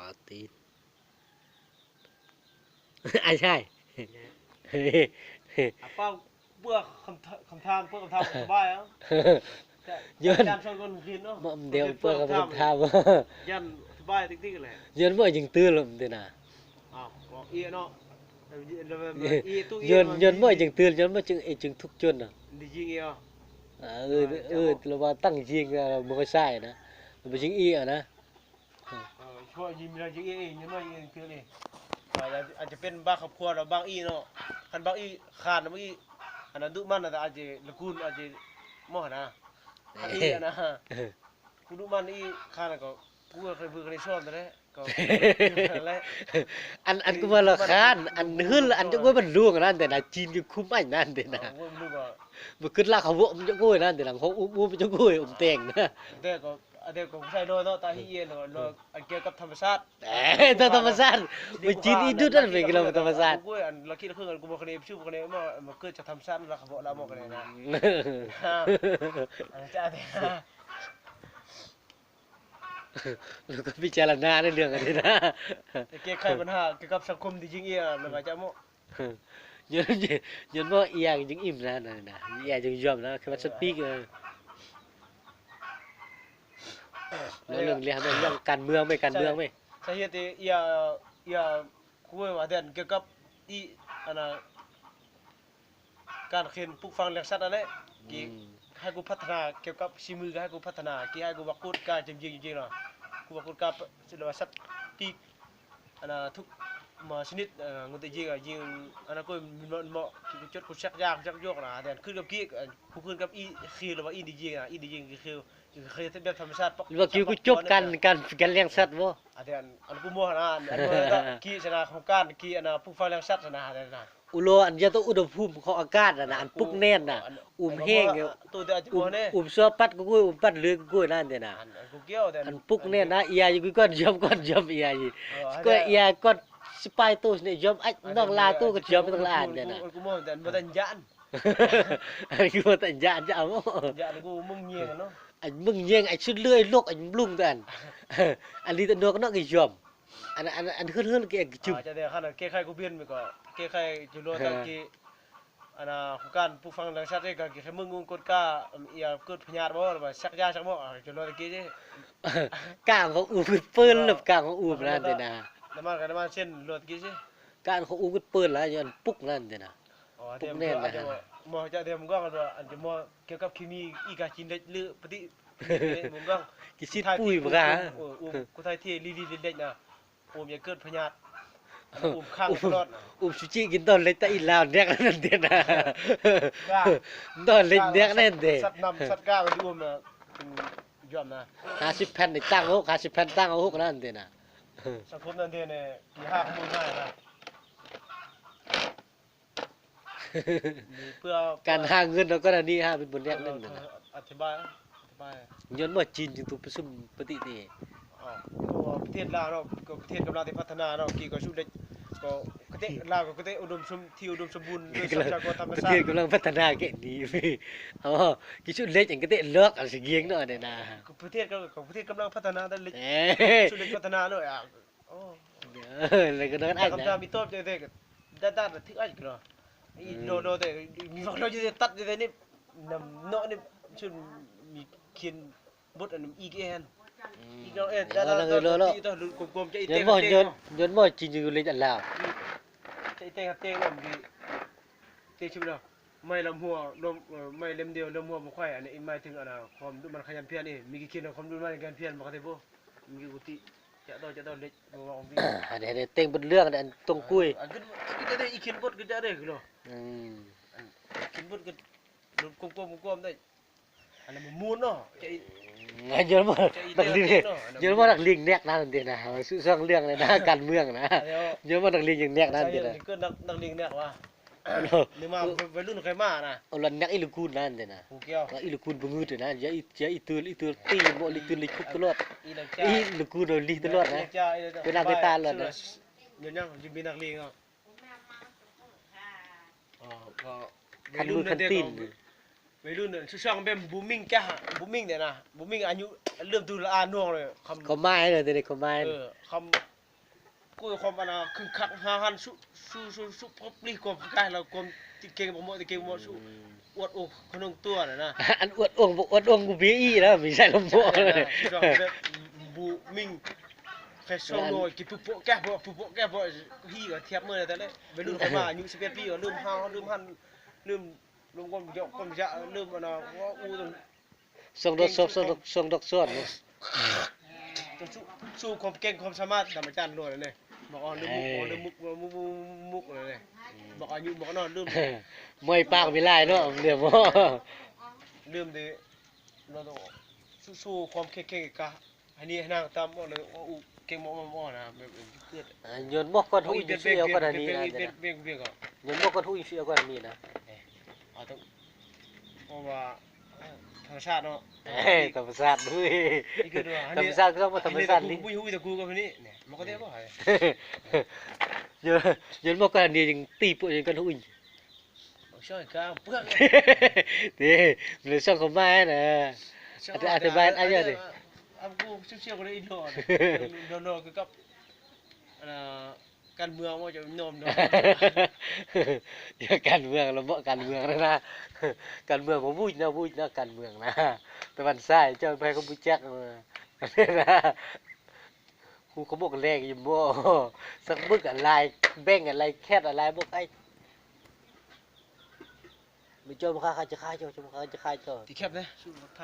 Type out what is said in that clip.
ເອົາຕີນ ອ້າຍຊາຍ ອາ ເປົ່າເພື່ອຄຳຖາມ ເພື່ອຄຳຖາມສະບາຍເອົາ ຍ້ອນ ອາຈານສອນກ່ອນຄືນເນາະ ບໍ່ ດຽວເພື່ອຄຳຖາມ ຢ້ານສະບາຍຕິກໆແຫຼະ ຍ້ອນບໍ່ຈຶ່ງຕື່ນລະຕິນາ ອ້າວ ເອີເນາະ ຍ້ອນ ຍ້ອນບໍ່ຈຶ່ງຕື່ນ ຍ້ອນບໍ່ຈຶ່ງ ເອ ຈຶ່ງທຸກຈົນນະ ໄດ້ຍິງເອ ເອີ ເອີ ລະວ່າຕັ້ງຍິງ ເອີ ບໍ່ຄ່ອຍໃຊ້ນະ ລະບໍ່ຍິງອີກນະ ເອີ ຊ່ວຍຍິງ ຍິງເອ ຍິງເອ ເທື່ອນີ້ ອາດ ອາດຈະເປັນບາງຄອບຄົວ ລະບາງອີເນາະ ຄັນບາງອີຂາດ ບາງອີ ອັນນັ້ນດຸໝັ່ນ ອາດຈະ ລະກູນ ອາດຈະໝໍນະ ອັນນີ້ນະ ກູດຸໝັ່ນອີກ ຂ້ານະກໍ ກູກໍເຄີຍຝຶກໃນຊ່ອງນັ້ນແຫຼະ ກໍນັ້ນແຫຼະ ອັນ ອັນກູວ່າລະຄານ ອັນຫືນ ອັນຈະໂອ້ຍ ມັນຫຼວງນັ້ນແຕ່ນະ ຈີນກໍຄຸມໄອ້ນັ້ນແຕ່ນະ ເອີ ມັນລູກກໍ ບໍ່ຂຶ້ນລາກເຂົາບໍ່ ມັນຈະໂອ້ຍນັ້ນແຕ່ນະ ເຂົາອຸບ ອຸບ ມັນຈະໂອ້ຍ ອຸບແຕ່ງນະ ແຕ່ກໍ ອັນເດກໍໃຊ້ໂດຍເນາະ ຕາຮີເອນ ໂດຍ ອັນກ່ຽວກັບທຳມະຊາດ ເອີ ທຳມະຊາດ ມັນຈີນອີດຸດນັ້ນ ເປັນກິໂລທຳມະຊາດ ໂອ້ຍ ອັນລະຄິດລະເຄິ່ງ ອັນກູບໍ່ຄະເນ ຊື່ບໍ່ຄະເນ ມາ ມາເກີດຈາກທຳມະຊາດ ລະຂະເບາະລະໝໍກະເນນະ ອາຈານ ແລ້ວກໍພິຈາລະນາໃນເລື່ອງອັນນີ້ນະ ແກ້ໄຂບັນຫາກ່ຽວກັບສັງຄົມທີ່ຈິງເອຍ ແລ້ວວ່າຈະເໝາະ ຍ້ອນ ຍ້ອນບໍ່ອີຫຍັງຈຶ່ງອີ່ມນະ ນັ້ນນະ ອີຫຍັງຈຶ່ງຍອມນະ ຄືວ່າສະປີກ ເອີ ເວົ້າເລື່ອງເລື່ອງການເມືອງແມ່ ການເມືອງແມ່ ສາເຫດທີ່ອີ ອີ ກູວ່າແຕ່ນກ່ຽວກັບອີ ອັນນະ ການເຂນປູກຝັງລ້ຽງສັດຫັ້ນແຫຼະ ອືມ ທີ່ໃຫ້ກູພັດທະນາກ່ຽວກັບສີມື ໃຫ້ກູພັດທະນາ ທີ່ໃຫ້ກູມາກວດກາຈິງໆ ຈິງໆເນາະ ກູມາກວດກາ ຫຼືວ່າສັດປີກ ອັນນະ ທຸກມາຊະນິດ ເອີ ງົວແຕ່ຍິງ ຍິງ ອັນນະ ກໍເໝາະ ເໝາະ ທີ່ກູຈົດ ກູຊັກຢາ ກູຊັກຢອກນະ ແຕ່ຂຶ້ນກັບກີ້ ຄືຂຶ້ນກັບອີ ຄືລະວ່າອີດີຍິງນະ ອີດີຍິງຄື ຄືແບບທຳມະຊາດ ວ່າກີ້ກູຈົດການ ການ ການລ້ຽງສັດບໍ່ ອາ ແຕ່ອັນ ອັນກູເໝາະຫັ້ນນະ ອັນ ອັນ ກີ້ຊະນະ ຂອງການ ກີ້ ອັນນະ ປູກຝັງລ້ຽງສັດຫັ້ນນະ ຫັ້ນນະ ອຸໂລ ອັນຢາໂຕອຸນຫະພູມຂອງອາກາດຫັ້ນນະ ອັນປຸກແໜ້ນນະ ອຸມແຮງ ອຸມ ອຸມຊໍປັດກູ ອຸມປັດເລືອຍກູນັ້ນເດນະ ອັນປຸກແໜ້ນນະ ເອຍາຢູ່ກ່ອນ ຍອມກ່ອນ ຍອມເອຍາຢູ່ ເອີ ກ່ອນເອຍາກ່ອນ ສະປາຍໂຕນີ້ ຍອມ ນ້ອງລາໂຕກໍຍອມຕ້ອງລາເດນະ ອັນກູບໍ່ແມ່ນຢ້ານ ອັນກູບໍ່ແມ່ນຢ້ານ ຈະເອົາ ຢ້ານກູມຶງແຍງເນາະ ອັນມຶງແຍງ ອັນຊຸດເລືອຍລົກ ອັນລຸງກັນ ອັນລີຕະໂນກເນາະ ກໍຍອມ ອັນ ອັນ ອັນເຮີນໆ ແກ ອາ ຈະໄດ້ ຄັນແກ້ໄຂກູປ່ຽນມັນກໍແກ້ໄຂຈຸໂລ ເອີ ຕະກີ້ ອັນນະ ໂຄງການປູກຝັງລ້ຽງສັດເດ້ ກໍແກ້ໄຂເບິ່ງກົດກາ ອາ ເກີດພະຍາດບໍ່ ຫຼືວ່າສັກຢາສັກໝໍ ອາ ຈຸໂລຕະກີ້ເດ້ ກາງຂອງອູເປີນ ເອີ ແລ້ວກາງຂອງອູນັ້ນເດນະ ນ້ຳມັນກໍນ້ຳມັນເຊັ່ນໂລຕະກີ້ຊິ ກາງຂອງອູເປີນລະ ຍ້ອນປຸກນັ້ນເດນະ ປຸກແໜ້ນນະ ໝໍຈະເດມກ້ອງ ອັນຈະໝໍກ່ຽວກັບເຄມີ ອີກາຈີນເລັກ ຫຼືປະຕິ ເອີ ມຸມກອງ ກິຊິດປຸຍບໍ່ກະ ເອີ ອຸມ ກູໄທເທລີລີເລັກນະ ອຸມຢ່າເກີດພະຍາດ ອຸມຄ້າງຕະຫຼອດ ອຸມຊູຈິກິນຕອນເລັກຕະອີລາວແນກນັ້ນເດນະ ຕອນເລັກແນກນັ້ນເດ ສັດນ້ຳສັດກາໄປອຸມນະ ເປັນຍອມນະ ຫ້າສິບແຜ່ນນີ້ຕັ້ງຫົກ ຫ້າສິບແຜ່ນຕັ້ງຫົກນັ້ນເດນະ ສັງຄົມນັ້ນເດນະ ມີຫ້າຂະໂມຍງ່າຍນະ. ເພື່ອການຫາເງິນເນາະ ກໍອັນນີ້ຫາເປັນບົດຮຽນໜຶ່ງນະ ອະທິບາຍ ອະທິບາຍ ຍ້ອນວ່າຈີນຈຶ່ງຖືກປະຊຸມປະຕິເດ ເພາະວ່າປະເທດລາວເນາະ ກໍປະເທດກຳລັງທີ່ພັດທະນາເນາະ ກີ້ກໍຊຸເລັກ ກໍກະເຕະ ລາວກໍກະເຕະອຸດົມສົມ ທີ່ອຸດົມສົມບູນດ້ວຍຊັບພະຍາກອນທຳມະຊາດ ປະເທດກຳລັງພັດທະນາແກະໜີ ເພາະວ່າກິຊຸເລັກຫຍັງກະເຕະລອກອັນຊິກຽງເນາະ ອັນນີ້ນະ ປະເທດກໍ ປະເທດກຳລັງພັດທະນາໄດ້ເລັກ ຊຸເລັກພັດທະນາເນາະ ໂອ້ ເອີ ແລ້ວກໍນັ້ນ ແຕ່ຄຳຖາມມີຕອບໃຈແທ້ ດາດາດາຖືກໄອ້ກະເນາະ ອີໂລໂລແຕ່ມີຟັງໂລຢູ່ແຕ່ຕັດຢູ່ແຕ່ນີ້ ນຳເນາະນີ້ ຊຸນມີຂຽນບົດອັນອີກແອນ ອີກເນາະ ເອີ ດາດາດາ ກວມໆ ຈະອີແຕ່ ຍ້ອນບໍ່ຈີນຢູ່ເລັກອັນລາວ ຈະອີແຕ່ເຕັງນຳດີ ເຕະຊຸມເນາະ ໄມ້ລຳຫົວ ລວມ ເອີ ໄມ້ເຫຼັ້ມດຽວລວມຫົວບໍ່ໄຂ ອັນນີ້ໝາຍເຖິງອັນນະ ຄວາມດຸໝັ່ນຂະຫຍັນພຽນເອ ມີກິຂຽນຄວາມດຸໝັ່ນຂະຫຍັນພຽນບໍ່ກະເຕໂບ ມີກິກຸຕິ ຈະຕໍ່ ຈະຕໍ່ເລັກ ບໍ່ວ່າຂອງພີ ອັນນີ້ເຕັງເປັນເລື່ອງ ອັນຕົງກຸຍ ອັນຄື ຄືຈະໄດ້ອີກຂຽນບົດ ຄືຈະໄດ້ຄືເນາະ ອືມ ອັນຂຽນບົດກໍລົດກວມໆ ກວມໆໄດ້ ອັນນັ້ນມັນມ່ວນເນາະ ຈະອີ ຍ້ອນວ່ານັກລຽນ ຍ້ອນວ່ານັກລຽນແນກນັ້ນເດນະ ຊຸຊ່ອງເລື່ອງນະ ການເມືອງນະ ຍ້ອນວ່ານັກລຽນຍັງແນກນັ້ນເດນະ ເກີດນັກ ນັກລຽນແນກວ່າ ເອີ ໜຶ່ງມາ ເອີ ໄວລຸ້ນຄ່ອຍມານະ ເອົາລະນັກອີລະກູນນັ້ນເດນະ ກູກຽວ ນັກອີລະກູນບໍ່ງຶດນະ ຢ່າອີ ຢ່າອີຕື່ນ ອີຕື່ນຕີບໍ່ ອີຕື່ນລີຄຸບຕະຫຼອດ ອີລະກູນລີຕະຫຼອດນະ ເວລາໄປຕາຫຼອດນະ ເປັນຫຍັງຈຶ່ງມີນັກລຽນເນາະ ອໍ ກໍໄວລຸ້ນ ຄັນມືຄັນຕີນ ໄວລຸ້ນ ຊຸຊ່ອງແບບບູມິງກະ ບູມິງເດນະ ບູມິງອາຍຸເລີ່ມຕຸລານວງເລີຍ ຄວາມໝາຍເນາະ ເດ ຄວາມໝາຍ ເອີ ຄຳ ກວຍຄວາມອັນນ່າຄຶກຄັກຫາຫັນ ຊຸ ຊຸ ຊຸ ຊຸ ປົບລີຄວາມກາຍລາວ ຄວາມຕິເກັ່ງບໍ່ເໝາະ ຕິເກັ່ງບໍ່ເໝາະ ຊຸ ອືມ ອວດໂອ້ຂະໜົງຕົວນະນະ ອັນອວດໂອ້ບໍ່ອວດໂອ້ກູເບອີນະ ມີໃສ່ລຳໂພງ ແບບບູມິງ ແຟຊອນໂນ ກິນປຸໂປະແກະໂປະ ປຸໂປະແກະໂປະ ຮີກໍທຽບມື້ແຕ່ລະ ໄວລຸ້ນເຂົ້າມາອາຍຸສິບເອັດປີກໍເລີ່ມຫາວ ເລີ່ມຫັນ ເລີ່ມລົມຄວາມຢອກຄວາມຢະ ເລີ່ມອັນນ່າ ເວົ້າອູ່ ຊ່ວງດອກຊອກ ຊ່ວງດອກ ຊ່ວງດອກຊອກເນາະ ຕ້ອງສູ້ ສູ້ຄວາມເກັ່ງຄວາມສາມາດນຳອາຈານໂລດເດ້ ບອກເອົາເລື່ອງມຸກ ເອີ ບອກເລື່ອງມຸກ ເລື່ອງມຸກເລີຍເດ້ ອືມ ບອກອາຍຸບອກເນາະ ລືມ ມວຍປາກມີຫຼາຍເນາະ ເລື່ອງບໍ່ ລືມເດ້ ເນາະ ສູ້ ສູ້ຄວາມເກັ່ງ ເກັ່ງກະ ອັນນີ້ນາງຕາມອອກເລີຍ ໂອ້ ເກັ່ງໝໍໝໍນະ ແບບເກີດ ອ່າ ຍ້ອນໝໍກອນຮູ້ອີ່ຫຍັງຊິເອົາກອນອັນນີ້ນະ ຍ້ອນໝໍກອນຮູ້ອີ່ຫຍັງຊິເອົາກອນອັນນີ້ນະ ເອີ ເອົາຕ້ອງ ເພາະວ່າ ເອີ ທຳມະຊາດເນາະ ເອີ ທຳມະຊາດ ອຸ້ຍ ທຳມະຊາດ ຄືຕ້ອງມາທຳມະຊາດນີ້ ຮູ້ ຮູ້ແຕ່ກູກັບນີ້ ໝໍກະເຕະບໍ່ ຍ້ອນ ຍ້ອນໝໍກອນນີ້ຈຶ່ງຕີປົວກັນຫຸ້ຍ ຊ່ອຍກາເປືອກ ເດ້ ມັນຊ່ອງເຂົ້າມານະ ອະທິບາຍອັນຍາເດ້ ອາ ກູຊິວໆ ກໍໄດ້ອີກເນາະ ໂດນໆ ຄືກັບ ອັນນ່າ ການເມືອງວ່າຈະຍອມເນາະ ການເມືອງລະເໝາະ ການເມືອງນະ ການເມືອງບໍ່ວຸ້ຍນະ ວຸ້ຍນະ ການເມືອງນະ ຕາວັນຊາຍ ເຈົ້າໃຜກໍບໍ່ຈັກນະ ຮູ້ຂະບອກແລກຢູ່ບໍ່ ສັກບຶກອາລາຍ ແບ່ງອາລາຍ ແຄດອາລາຍ ບອກໄອ້ ມີເຈົ້າບໍ່ຄ່າ ຂ້າຈະຂ້າເຈົ້າ ເຈົ້າບໍ່ຄ່າ ຂ້າຈະຂ້າເຈົ້າ ຕິແຄບເດ້ ສູ້ກັບໄທ